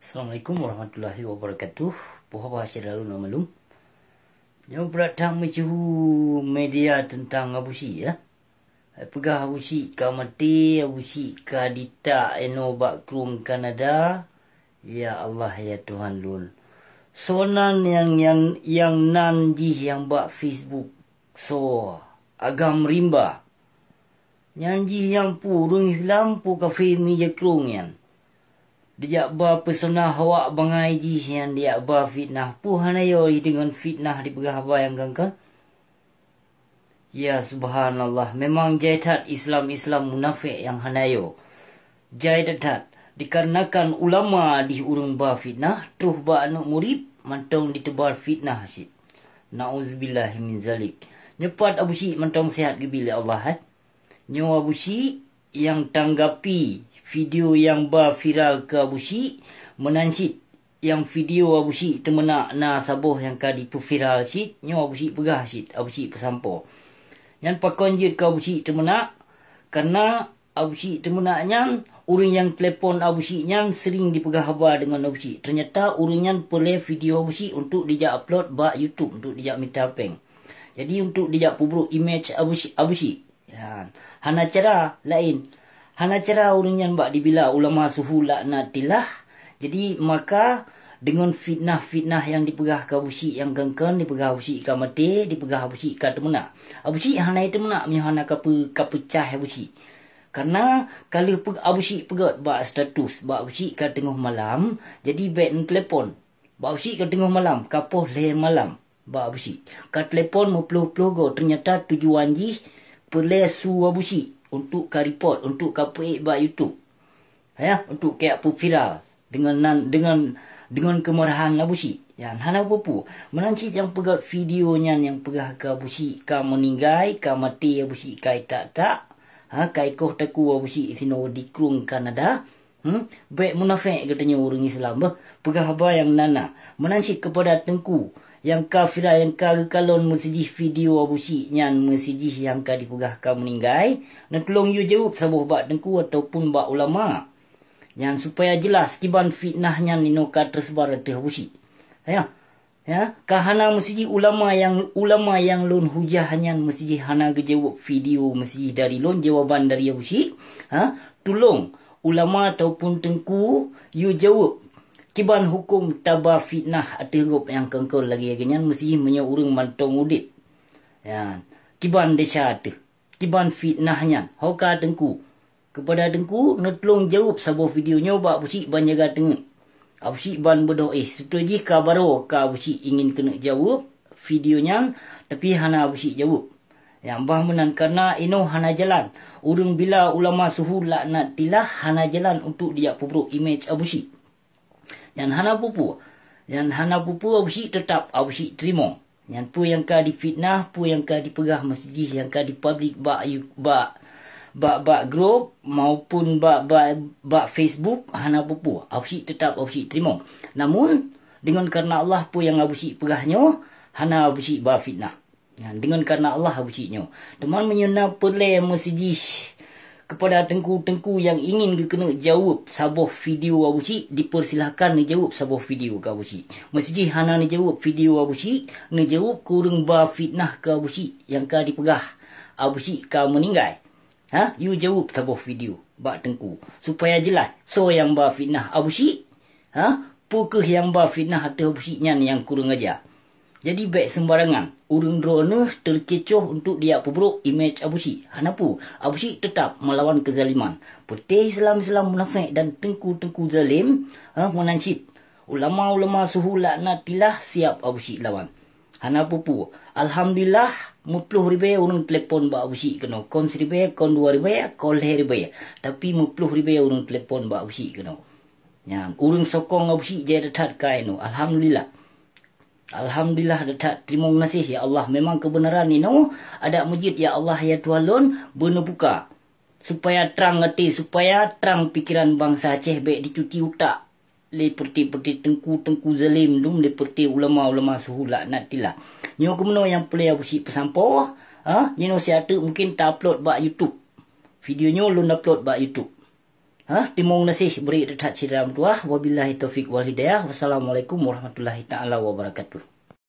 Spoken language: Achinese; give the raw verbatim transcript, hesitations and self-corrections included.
Assalamualaikum warahmatullahi wabarakatuh. Poh haba syedara lôn malum. Nyoe brat that meusyeuhu media teuntang Abusyik, ya. Hai peugah Abusyik ka maté, Abusyik ka ditak inoe bak krueng Kanada. Ya Allah, ya Tuhan lôn. Soe nan nyang, nyang, nyang nan jih nyang bak Facebook? Soe? Agam rimba. Nyan jih nyang peue ureuëng Islam, peue kafé meujakrong nyan. Dijak ba peusona hawak bangai jih nyan, dijak ba fitnah. Peue hana yo jih deungon fitnah dipeugah haba nyang kangkan? Ya subhanallah, memang jai that Islam-Islam munafék nyang hana yo. Jai that-that, dikarenakan ulama dih ureuëng ba fitnah, troh bak aneuëk murit, mantong diteubar fitnah cit. Na'udzubillahi min zalik. Nyoe pat Abusyik mantong sehat geubi lé Allah, eh. Nyoe Abusyik nyang tanggapi video nyang ba viral keu Abusyik, meunan cit nyang video Abusyik teumeunak na saboh nyang ka dipeuviral cit, nyoe Abusyik peugah cit, Abusyik peusampoe. Nyan pakon jeuet keu Abusyik teumeunak? Karena Abusyik teumeunak nyan, ureuëng nyang telepon Abusyik nyan sering dipeugah haba deungon Abusyik. Ternyata ureuëng nyan peulée video Abusyik untuk dijak upload bak YouTube, untuk dijak mita péng. Jadi untuk dijak peubrok imej Abusyik, Abusyik. Ya, hana cara laén. Hana cara ureuëng nyan bak dibila ulama suhu laknatillah. Jadi maka deungon fitnah-fitnah nyang dipeugah keu Abusyik nyang kangkan, dipeugah Abusyik ka maté, dipeugah Abusyik ka teumeunak. Abusyik hana teumeunak meunyoe hana kapeu-, kapeucah Abusyik. Karena ka lheueh peu-, Abusyik peugét bak status, bak Abusyik ka teungoh malam, jadi bék neutelepon. Bak Abusyik ka teungoh malam, ka poh lhée malam. Bak Abusyik ka telepon meuploh-ploh goe, ternyata tujuan jih peulée su Abusyik untuk ka report, untuk ka peuék bak YouTube. Ya, untuk kajak peuviral deungon nan, deungon, deungon keumarahan Abusyik. Nyan hana peue-peue. Meunan cit nyang peugét video nyan nyang peugah keu Abusyik ka meuninggai, ka maté Abusyik ka itak-tak. Ha, ka ikoh takue Abusyik sinoe di krueng Kanada. Hmm? Bék munafék geutanyoe ureuëng Islam, beuh, peugah haba nyang na-na. Meunan cit keupada teungku nyang ka viral, nyang ka geukalon meusidih video Abusyik nyan, meusidih nyang ka dipeugah ka meuninggai, neutulông yue jaweueb saboh bak teungku ataupun bak ulama. Nyan supaya jeulaih kiban fitnah nyan inoe ka teuseubar ateueh Abusyik. Ya, ya, ka hana meusidih ulama nyang, ulama nyang lôn hujah nyan meusidih hana geujaweueb video meusidih dari lôn, jawaban dari Abusyik. Ha, tulông ulama ataupun teungku yue jaweueb kiban huköm taba fitnah ateueh gob nyang kangkon lagée nyan meusidih meunyoe ureuëng mantong udeb. Ya, kiban desya ateueh. Kiban fitnah nyan, ho ka teungku. Keupada teungku, neutulông jaweueb saboh video nyoe bak Abusyik ban jaga teungét. Abusyik ban beudôh éh, seubeutôi jih ka baroe ka Abusyik ingin keuneuk jaweueb video nyan, tapi hana Abusyik jaweueb. Nyang bah meunan karena inoe hana jalan. Ureuëng bila ulama suhu laknatillah hana jalan untuk dijak peubrok imej Abusyik. Nyan hana peue-peue. Nyan hana peue-peue, Abusyik teutap Abusyik teurimong. Nyan peue nyang ka difitnah, peue nyang ka dipeugah meusidih, nyang ka dipublik bak you-, bak, bak, bak grup maupun bak, bak, bak Facebook, hana peue-peue. Abusyik teutap Abusyik teurimong. Namun, deungon kareuna Allah peue nyang Abusyik peugah nyoe, hana Abusyik ba fitnah. Nyan, deungon kareuna Allah Abusyik nyoe. Teuma meunyoe na peureulée meusidih keupada teungku-teungku nyang ingin geukeuneuk jaweueb saboh video Abusyik, dipersilahkan neujaweueb saboh video keu Abusyik. Meusidih hana neujaweueb video Abusyik, neujaweueb keu ureuëng ba fitnah keu Abusyik nyang ka dipeugah Abusyik ka meuninggai. Ha, yue jaweueb saboh video bak teungku supaya jeulaih soe nyang ba fitnah Abusyik. Ha, peu kheueh nyang ba fitnah ateueh Abusyik nyan nyang kureueng aja. Jadi bék seumbarangan ureuëng droeneueh teukecoh untuk dijak peubrok imej Abusyik. Hana peue, Abusyik teutap meulawan keuzaliman. Peuté Islam-Islam munafék dan teungku-teungku zalém, ha, meunan cit ulama-ulama suhu laknatillah siap Abusyik lawan. Hana peue-peue. Alhamdulillah, meuploh ribée ureuëng telepon bak Abusyik keunoe. Kon siribée, kon dua ribée, kon lhée ribée. Tapi meuploh ribée ureuëng telepon bak Abusyik keunoe. Nyan, ureuëng sokong Abusyik jai that-that keunoe. Alhamdulillah. Alhamdulillah that-that. Teurimong gaséh, ya Allah. Memang keubeunaran inoe adak meujeuet, ya Allah, ya Tuhan lôn, beuneubuka. Supaya trang até, supaya trang pikeran bansa Aceh, bék dicuci utak lé peureté-peureté teungku-teungku zalém dum lé peureté ulama-ulama suhu laknatillah. Nyoe keumeunyoe nyang peureulée Abusyik peusampoe, ha, jinoe siat teuk mungkin ta-upload bak YouTube. Video nyoe lôn upload bak YouTube. Ha, timong gaséh bri that syedara meutuah. Wabillahi taufiq wal hidayah. Wassalamualaikum warahmatullahi taala wabarakatuh.